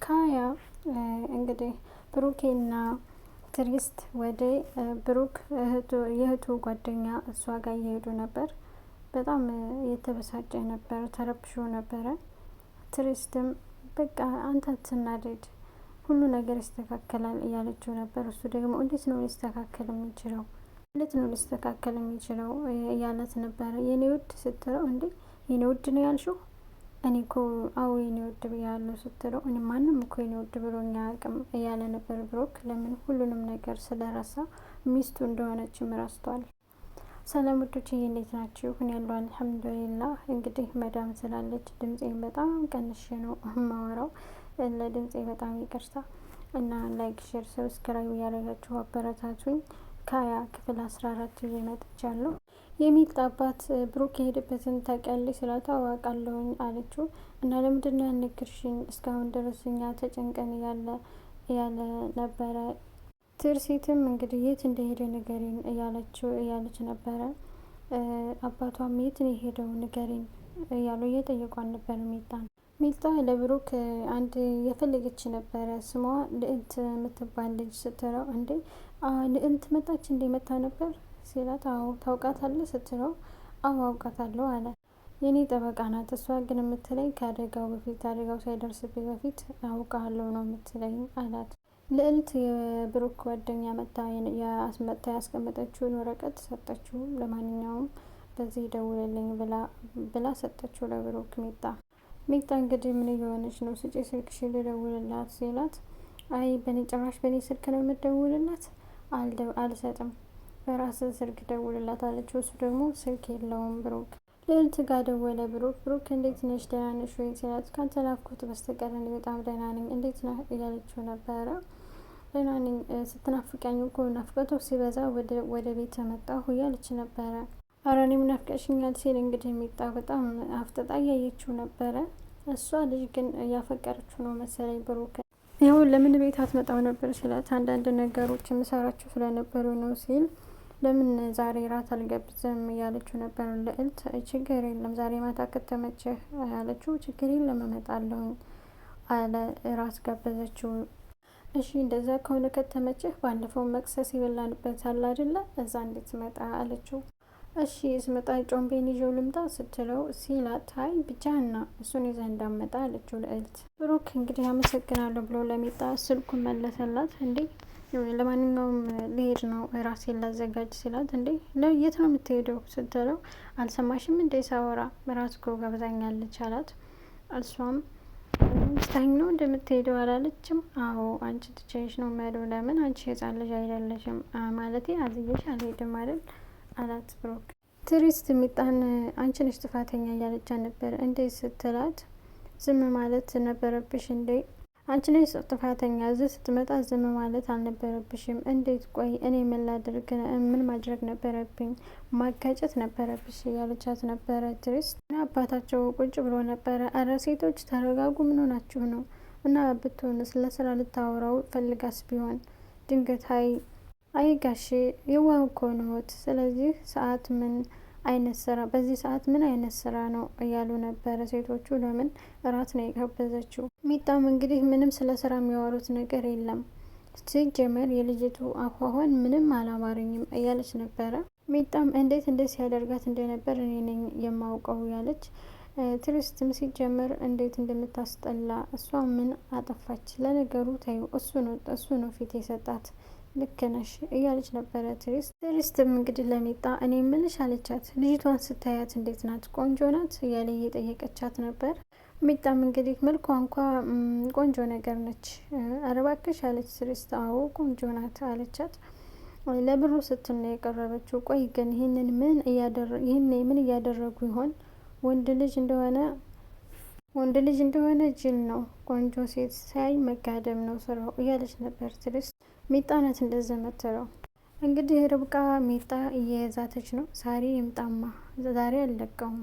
ካያ እንግዲህ ብሩኬና ትሪስት ወደ ብሩክ የእህቱ ጓደኛ እሷ ጋር እየሄዱ ነበር። በጣም እየተበሳጨ ነበር፣ ተረብሾ ነበረ። ትሪስትም በቃ አንተ አትናደድ፣ ሁሉ ነገር ይስተካከላል እያለችው ነበር። እሱ ደግሞ እንዴት ነው ሊስተካከል የሚችለው እንዴት ነው ሊስተካከል የሚችለው እያለት ነበረ። የኔ ውድ ስትለው እንዴ የኔ ውድ ነው ያልሽው እኔ እኮ አዎ የኔ ውድ ብያለሁ ስትለው እኔ ማንም እኮ የኔ ውድ ብሎኝ አያውቅም እያለ ነበር ብሩክ። ለምን ሁሉንም ነገር ስለረሳ ሚስቱ እንደሆነችም ረስቷል። ሰላም ውዶች እንዴት ናችሁ? እኔ ያለው አልሐምዱሊላህ። እንግዲህ መዳም ስላለች ድምፄን በጣም ቀንሼ ነው የማወራው። ለድምፄ በጣም ይቅርታ እና like፣ share፣ subscribe እያደረጋችሁ አበረታቱኝ። ካያ ክፍል 14 ይዤ መጥቻለሁ። የሚልጥ አባት ብሩክ የሄደበትን ታውቂያለሽ ስላት አውቃለሁኝ አለችው። እና ለምንድን ነው ያልነገርሽኝ? እስካሁን ድረስ እኛ ተጨንቀን እያለ ነበረ። ትርሲትም እንግዲህ የት እንደሄደ ንገሪኝ እያለችው እያለች ነበረ። አባቷም የት ነው የሄደው ንገሪኝ እያሉ እየጠየቋን ነበር ሚጣን። ሚልጣ ለብሩክ አንድ የፈለገች ነበረ ስሟ ልዕልት የምትባል ልጅ ስትለው፣ እንዴ ልዕልት መጣች እንዴ መታ ነበር ሲላት፣ አዎ ታውቃታለህ ስትለው፣ አዎ አውቃታለሁ አለ። የኔ ጠበቃ ናት እሷ ግን የምትለኝ ከአደጋው በፊት አደጋው ሳይደርስብኝ በፊት አውቃለሁ ነው የምትለኝ አላት። ልዕልት የብሩክ ጓደኛ መታ ያስቀመጠችውን ወረቀት ሰጠችው። ለማንኛውም በዚህ ደውልልኝ ብላ ሰጠችው ለብሩክ ሚጣ። ሚጣ እንግዲህ ምን እየሆነች ነው? ስጪ ስልክሽን ልደውልላት ሲላት፣ አይ በኔ ጭራሽ በኔ ስልክ ነው የምደውልላት፣ አልሰጥም በራስ ስልክ ደውልላት አለችው። እሱ ደግሞ ስልክ የለውም ብሩክ። ልዕልት ጋር ደወለ ብሩክ። ብሩክ እንዴት ነሽ ደህና ነሽ ወይ ሲላት፣ ካንተ ናፍቆት በስተቀር እኔ በጣም ደህና ነኝ፣ እንዴት ነህ እያለችው ነበረ። ደህና ነኝ፣ ስትናፍቀኝ እኮ ናፍቆቱ ሲበዛ ወደ ቤት መጣሁ እያለች ነበረ። ኧረ እኔም ናፍቀሽኛል ሲል እንግዲህ የሚጣ በጣም አፍጥጣ እያየችው ነበረ። እሷ ልጅ ግን እያፈቀረችው ነው መሰለኝ ብሩክ። ያው ለምን ቤት አትመጣው ነበር ሲላት፣ አንዳንድ ነገሮች የምሰራቸው ስለነበሩ ነው ሲል ለምን ዛሬ ራት አልገብዝም እያለችው ነበር ልዕልት። ችግር የለም ዛሬ ማታ ከተመቸህ ያለችው፣ ችግር የለም እመጣለሁኝ አለ። ራት ጋበዘችው። እሺ እንደዛ ከሆነ ከተመቸህ ባለፈው መቅሰስ የበላንበት አለ አይደለ እዛ እንድትመጣ አለችው። እሺ ስመጣ ጮምቤን ይዤው ልምጣ ስትለው ሲላት፣ አይ ብቻህን እሱን ይዘህ እንዳመጣ አለችው ልዕልት። ብሩክ እንግዲህ አመሰግናለሁ ብሎ ለሚጣ ስልኩን መለሰላት። እንዴ ለማንኛውም ልሄድ ነው ራሴን ላዘጋጅ ሲላት፣ እንዴ የት ነው የምትሄደው ስትለው፣ አልሰማሽም እንዴ ሳወራ ራስ እኮ ጋብዛኛለች አላት። እሷም ስታኝ ነው እንደምትሄደው አላለችም። አዎ አንቺ ትቼሽ ነው የምሄደው። ለምን አንቺ ህፃን ልጅ አይደለሽም ማለቴ አዝዬሽ አልሄድም አይደል አላት ብሩክ። ትሪስት ሚጣን አንቺ ነሽ ጥፋተኛ እያለቻ ነበር። እንዴት ስትላት ዝም ማለት ነበረብሽ እንዴ አንቺ ነሽ ጥፋተኛ፣ እዚህ ስትመጣ ዝም ማለት አልነበረብሽም። እንዴት ቆይ እኔ ምን ላድርግ? ምን ማድረግ ነበረብኝ? ማጋጨት ነበረብሽ እያለቻት ነበረ ትሪስት። እና አባታቸው ቁጭ ብሎ ነበረ። አረ ሴቶች ተረጋጉ፣ ምን ሆናችሁ ነው? እና ብትሆን ስለ ስራ ልታወራው ፈልጋስ ቢሆን ድንገት አይ አይ ጋሼ የዋህ እኮ ነዎት። ስለዚህ ሰዓት ምን አይነት ስራ በዚህ ሰዓት ምን አይነት ስራ ነው እያሉ ነበረ ሴቶቹ። ለምን እራት ነው የጋበዘችው። ሚጣም እንግዲህ ምንም ስለ ስራ የሚያወሩት ነገር የለም ሲጀመር የልጅቱ አኳኋን ምንም አላማረኝም እያለች ነበረ። ሚጣም እንዴት እንዴት ሲያደርጋት እንደነበር እኔ ነኝ የማውቀው ያለች ትሪስትም ሲጀመር እንዴት እንደምታስጠላ እሷ ምን አጠፋች? ለነገሩ ተይው እሱ ነው ፊት የሰጣት ልክ ነሽ እያለች ነበረ ትሪስት። ትሪስትም እንግዲህ ለሚጣ እኔ ምልሽ አለቻት። ልጅቷን ስታያት እንዴት ናት? ቆንጆ ናት እያለ እየጠየቀቻት ነበር። ሚጣም እንግዲህ መልኳ እንኳ ቆንጆ ነገር ነች፣ ኧረ እባክሽ አለች ትሪስት። አዎ ቆንጆ ናት አለቻት። ለብሩ ስትል ነው የቀረበችው። ቆይ ግን ይህንን ምን ምን እያደረጉ ይሆን? ወንድ ልጅ እንደሆነ ወንድ ልጅ እንደሆነ ጅል ነው፣ ቆንጆ ሴት ሳይ መጋደም ነው ስራው እያለች ነበር ትሪስት። ሚጣ ናት እንደዛ መትለው። እንግዲህ ርብቃ ሚጣ እየዛተች ነው። ዛሬ ይምጣማ ዛሬ አልለቀውም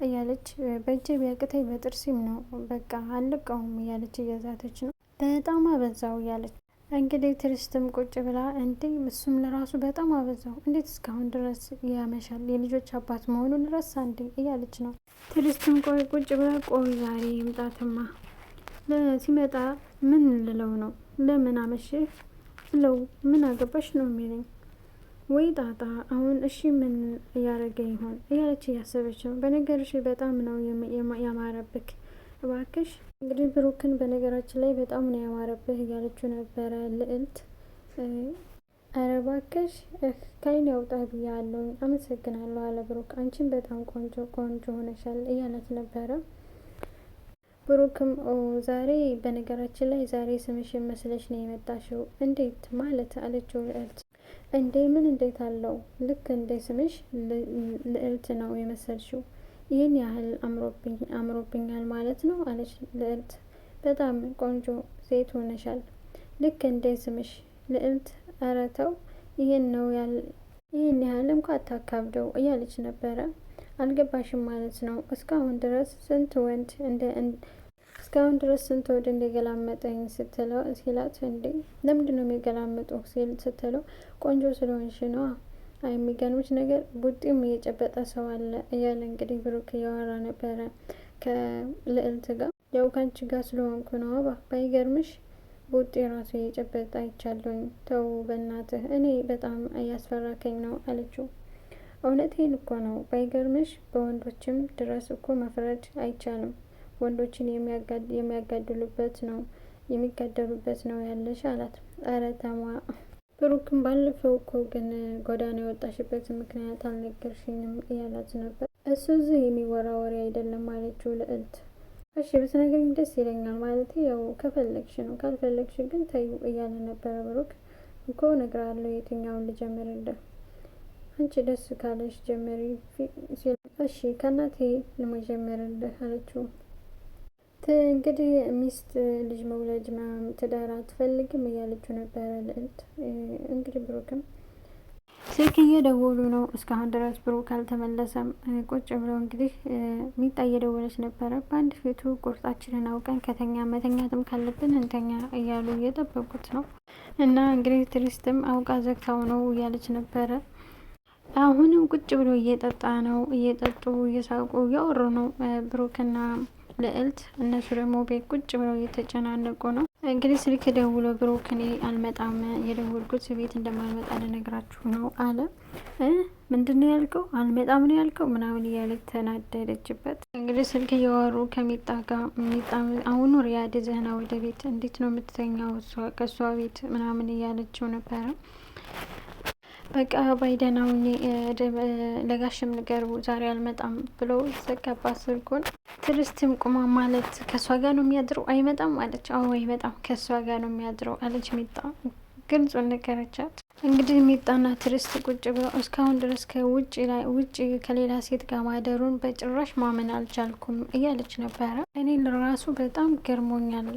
እያለች በእጄ ቢያቅተኝ በጥርሴም ነው በቃ አልለቀውም እያለች እየዛተች ነው። በጣም አበዛው እያለች እንግዲህ ትሪስትም ቁጭ ብላ እንዴ እሱም ለራሱ በጣም አበዛው፣ እንዴት እስካሁን ድረስ ያመሻል? የልጆች አባት መሆኑን ረሳ እንዴ እያለች ነው። ትሪስትም ቆይ ቁጭ ብላ ቆይ ዛሬ ይምጣትማ ሲመጣ ምን ልለው ነው? ለምን አመሸህ ብለው ምን አገባሽ ነው የሚለኝ። ወይ ጣጣ! አሁን እሺ ምን እያደረገ ይሆን እያለች እያሰበች ነው። በነገርሽ በጣም ነው ያማረብክ እባክሽ። እንግዲህ ብሩክን በነገራችን ላይ በጣም ነው ያማረብህ እያለችው ነበረ ልዕልት። ኧረ እባክሽ ከዓይኔ ያውጣህ ብያለሁኝ አመሰግናለሁ አለ ብሩክ። አንቺን በጣም ቆንጆ ቆንጆ ሆነሻል እያላት ነበረ። ብሩክም ዛሬ በነገራችን ላይ ዛሬ ስምሽን መስለሽ ነው የመጣሽው እንዴት ማለት አለችው ልዕልት። እንዴ ምን እንዴት አለው? ልክ እንደ ስምሽ ልዕልት ነው የመሰልሽው። ይህን ያህል አምሮብኛል ማለት ነው አለች ልዕልት። በጣም ቆንጆ ሴት ሆነሻል፣ ልክ እንደ ስምሽ ልዕልት። ኧረ ተው ይህን ነው ይህን ያህል እንኳ አታካብደው እያለች ነበረ። አልገባሽም ማለት ነው እስካሁን ድረስ ስንት ወንድ እንደ እስካሁን ድረስ ስንት ወንድ እንደገላመጠኝ ስትለው ሲላት፣ እንዴ ለምንድን ነው የሚገላመጡ ሲል ስትለው፣ ቆንጆ ስለሆንሽ ነዋ። የሚገርምሽ ነገር ቡጢም እየጨበጠ ሰው አለ እያለ እንግዲህ ብሩክ እያወራ ነበረ ከልዕልት ጋር። ያው ከአንቺ ጋር ስለሆንኩ ነው ባይገርምሽ ቡጢ ራሱ እየጨበጠ አይቻለሁኝ። ተው በእናትህ እኔ በጣም እያስፈራከኝ ነው አለችው። እውነቴን እኮ ነው ባይገርምሽ በወንዶችም ድረስ እኮ መፍረድ አይቻልም። ወንዶችን የሚያጋድሉበት ነው የሚጋደሉበት ነው ያለሽ አላት። ኧረ ተማ ብሩክም ባለፈው እኮ ግን ጎዳና የወጣሽበትን ምክንያት አልነገርሽኝም እያላት ነበር። እሱ እዚህ የሚወራ ወሬ አይደለም አለችው ልዕልት። እሺ ብትነግሪኝ ደስ ይለኛል ማለት ያው ከፈለግሽ ነው፣ ካልፈለግሽ ግን ተይው እያለ ነበረ ብሩክ። እኮ እነግርሃለሁ የትኛውን ልጀምርልህ አንቺ ደስ ካለሽ ጀምሪ ሲል እሺ ከእናቴ ልመጀመርልህ አለችው። እንግዲህ ሚስት ልጅ መውለድ ትዳር አትፈልግም እያለችው ነበረ ልዕልት። እንግዲህ ብሩክም ስልክ እየደወሉ ነው። እስካሁን ድረስ ብሩክ አልተመለሰም። ቁጭ ብለው እንግዲህ ሚጣ እየደወለች ነበረ። በአንድ ፊቱ ቁርጣችንን አውቀን ከተኛ መተኛትም ካለብን እንተኛ እያሉ እየጠበቁት ነው። እና እንግዲህ ትሪስትም አውቃ ዘግታው ነው እያለች ነበረ። አሁንም ቁጭ ብሎ እየጠጣ ነው። እየጠጡ እየሳቁ እያወሩ ነው ብሩክና ልዕልት። እነሱ ደግሞ ቤት ቁጭ ብለው እየተጨናነቁ ነው። እንግዲህ ስልክ ደውሎ ብሩክ እኔ አልመጣም የደወልኩት ቤት እንደማልመጣ ልነግራችሁ ነው አለ። ምንድን ነው ያልከው? አልመጣም ነው ያልከው ምናምን እያለ ተናደደችበት። እንግዲህ ስልክ እያወሩ ከሚጣ ጋር ሚጣ አሁኑ ሪያድ ዘህና ወደ ቤት እንዴት ነው የምትተኛው ከእሷ ቤት ምናምን እያለችው ነበረ። በቃ ባይደናው ለጋሽም ንገሩ ዛሬ አልመጣም ብሎ ዘጋባት ስልኩን። ትርስትም ቁማ ማለት ከእሷ ጋር ነው የሚያድረው አይመጣም አለች። አዎ አይመጣም ከእሷ ጋር ነው የሚያድረው አለች ሚጣ። ግልጹን ነገረቻት። እንግዲህ ሚጣና ትርስት ቁጭ ብለው እስካሁን ድረስ ከውጭ ላይ ውጭ ከሌላ ሴት ጋር ማደሩን በጭራሽ ማመን አልቻልኩም እያለች ነበረ። እኔ ለራሱ በጣም ገርሞኛል።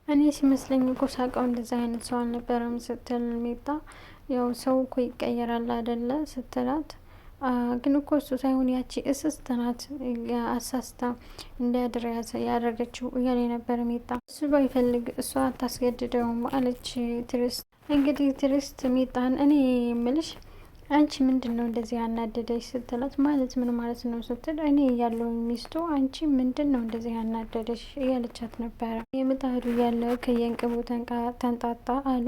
እኔ ሲመስለኝ እኮ ሳቀው እንደዚህ አይነት ሰው አልነበረም ስትል ሚጣ ያው ሰው እኮ ይቀየራል አደለ ስትላት፣ ግን እኮ እሱ ሳይሆን ያቺ እስስት ናት አሳስታ እንዲያድር ያደረገችው እያለ የነበር ሚጣ። እሱ ባይፈልግ እሷ አታስገድደውም አለች ትርስት። እንግዲህ ትርስት ሚጣን እኔ የምልሽ አንቺ ምንድን ነው እንደዚህ ያናደደሽ ስትላት፣ ማለት ምን ማለት ነው ስትል፣ እኔ ያለው ሚስቱ አንቺ ምንድን ነው እንደዚህ ያናደደሽ እያለቻት ነበረ። የምጣዱ እያለ ከየእንቅቡ ተንጣጣ አሉ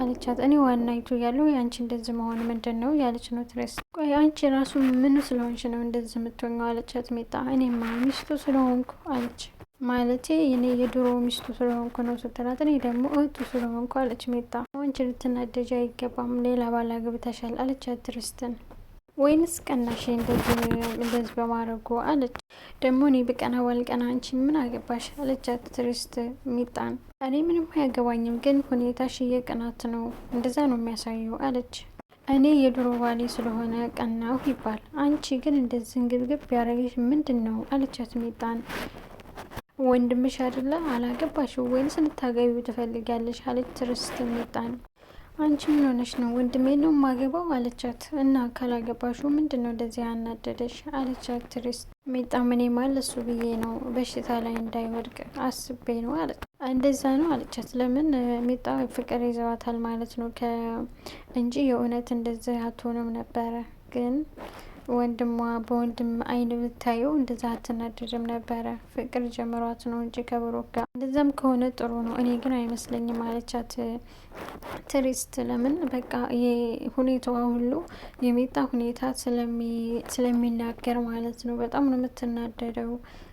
አለቻት። እኔ ዋናይቱ እያለሁ የአንቺ እንደዚህ መሆን ምንድን ነው ያለች ነው ትሬስ። ቆይ አንቺ ራሱ ምኑ ስለሆንሽ ነው እንደዚህ የምትሆኘው? አለቻት ሚጣ። እኔማ ሚስቱ ስለሆንኩ አለች። ማለቴ እኔ የድሮ ሚስቱ ስለሆንኩ ነው ስትላት፣ እኔ ደግሞ እህቱ ስለሆንኩ አለች ሚጣ። አንቺ ልትናደጂ አይገባም፣ ሌላ ባል አግብተሻል አለቻት ትርስትን። ወይንስ ቀናሽ እንደዚህ በማድረጉ አለች። ደግሞ እኔ ብቀና ባልቀና አንቺ ምን አገባሽ አለቻት ትሪስት ሚጣን። እኔ ምንም አያገባኝም፣ ግን ሁኔታሽ እየቅናት ነው እንደዛ ነው የሚያሳየው አለች። እኔ የድሮ ባሌ ስለሆነ ቀናሁ ይባል፣ አንቺ ግን እንደዚህ እንግብግብ ያደረገሽ ምንድን ነው አለቻት ሚጣን። ወንድምሽ አይደለ አላገባሽው ወይንስ ልታገቢው ትፈልጊያለሽ አለች ትርስት ሚጣን። አንቺ ምን ሆነሽ ነው? ወንድሜ ነው ማገባው አለቻት። እና ካላገባሹ ምንድን ነው እንደዚህ ያናደደሽ? አለቻት ትሪስት። ሚጣ ምን እሱ ብዬ ነው በሽታ ላይ እንዳይወድቅ አስቤ ነው አለች። እንደዛ ነው አለቻት። ለምን ሚጣ ፍቅር ይዘዋታል ማለት ነው እንጂ የእውነት እንደዚህ አትሆንም ነበረ። ግን ወንድሟ በወንድም አይን ብታየው እንደዛ አትናደድም ነበረ። ፍቅር ጀምሯት ነው እንጂ ከብሩክ ጋር እንደዛም ከሆነ ጥሩ ነው። እኔ ግን አይመስለኝም አለቻት ትሪስት። ለምን በቃ ሁኔታዋ ሁሉ የሚጣ ሁኔታ ስለሚናገር ማለት ነው። በጣም ነው የምትናደደው።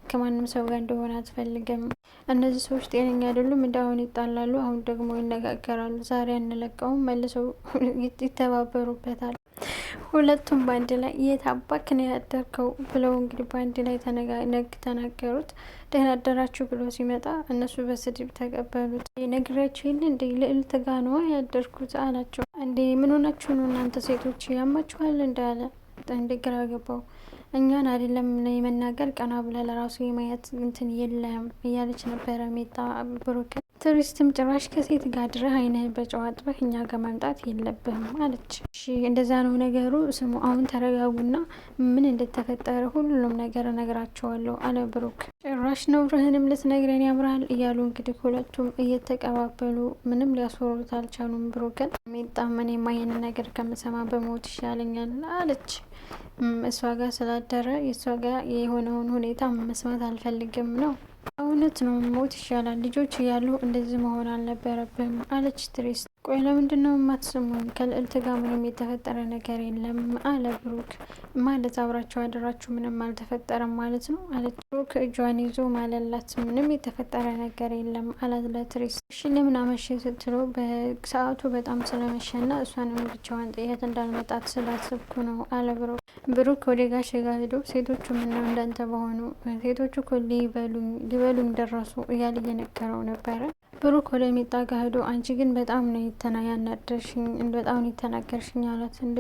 ከማንም ሰው ጋር እንደሆነ አትፈልግም። እነዚህ ሰዎች ጤነኛ አይደሉም። እንደ አሁን ይጣላሉ፣ አሁን ደግሞ ይነጋገራሉ። ዛሬ አንለቀውም፣ መልሰው ይተባበሩበታል። ሁለቱም በአንድ ላይ የት አባክ ነው ያደርከው ብለው እንግዲህ በአንድ ላይ ነግ ተናገሩት። ደህና አደራችሁ ብሎ ሲመጣ እነሱ በስድብ ተቀበሉት። ነግሬያችሁ የለ እንዴ ልዕልት ጋ ነዋ ያደርኩት አላቸው። እንዴ ምን ሆናችሁ ነው እናንተ ሴቶች ያማችኋል? እንዳለ እንደ ግራ ገባው። እኛን አይደለም የመናገር ቀና ብለ ለራሱ የማየት እንትን የለም እያለች ነበረ ሜጣ ብሩክን። ቱሪስትም ጭራሽ ከሴት ጋር ድረህ አይንህን በጨው አጥበህ እኛ ጋር መምጣት የለብህም አለች። እሺ እንደዛ ነው ነገሩ። ስሙ አሁን ተረጋጉና ምን እንደተፈጠረ ሁሉንም ነገር እነግራቸዋለሁ አለ ብሩክ። ጭራሽ ነውርህንም ልትነግረን ያምራል እያሉ እንግዲህ ሁለቱም እየተቀባበሉ ምንም ሊያስወሩት አልቻሉም ብሩክን። ሜጣም እኔማ ይህን ነገር ከምሰማ በሞት ይሻለኛል አለች። እሷ ጋር ስላደረ የእሷ ጋር የሆነውን ሁኔታ መስማት አልፈልግም ነው። እውነት ነው፣ ሞት ይሻላል። ልጆች እያሉ እንደዚህ መሆን አልነበረብህም አለች ትሪስት። ቆይ ለምንድን ነው የማትስሙኝ? ከልዕልት ጋር ምንም የተፈጠረ ነገር የለም አለ ብሩክ። ማለት አብራችሁ አደራችሁ ምንም አልተፈጠረም ማለት ነው አለች። ብሩክ እጇን ይዞ ማለላት። ምንም የተፈጠረ ነገር የለም አላት ለትሪስ። እሺ ለምን አመሸ ስትለው በሰዓቱ በጣም ስለመሸና እሷንም ብቻዋን ጥያት እንዳልመጣት ስላሰብኩ ነው አለ ብሩክ። ብሩክ ወደ ጋሼ ጋር ሄዶ ሴቶቹ ምነው እንዳንተ በሆኑ ሴቶቹ እኮ ሊበሉኝ ደረሱ እያለ እየነገረው ነበረ። ብሩክ ወደ ሚጣ ጋር ሄዶ አንቺ ግን በጣም ነው ያናደርሽኝ፣ በጣም ነው የተናገርሽኝ አላት። እንዴ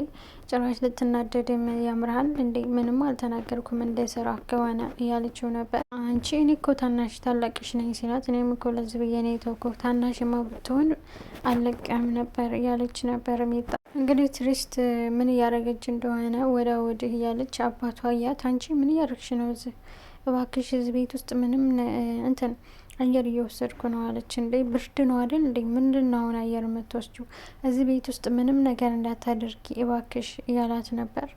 ጭራሽ ልትናደድ ያምርሃል እንዴ? ምንም አልተናገርኩም እንደ ስራ ከሆነ እያለችው ነበር። አንቺ እኔ እኮ ታናሽ ታላቅሽ ነኝ ሲላት፣ እኔም እኮ ለዚህ ብዬ ነው የተውኩህ፣ ታናሽማ ብትሆን አልለቅም ነበር እያለች ነበር ሚጣ። እንግዲህ ትሪስት ምን እያደረገች እንደሆነ ወደ ወዲህ እያለች አባቷ እያት፣ አንቺ ምን እያደረግሽ ነው እዚህ? እባክሽ እዚህ ቤት ውስጥ ምንም እንትን አየር እየወሰድኩ ነው አለች። እንዴ ብርድ ነው አይደል እንዴ? ምንድን ነው አሁን አየር የምትወስጂው? እዚህ ቤት ውስጥ ምንም ነገር እንዳታደርጊ እባክሽ እያላት ነበር።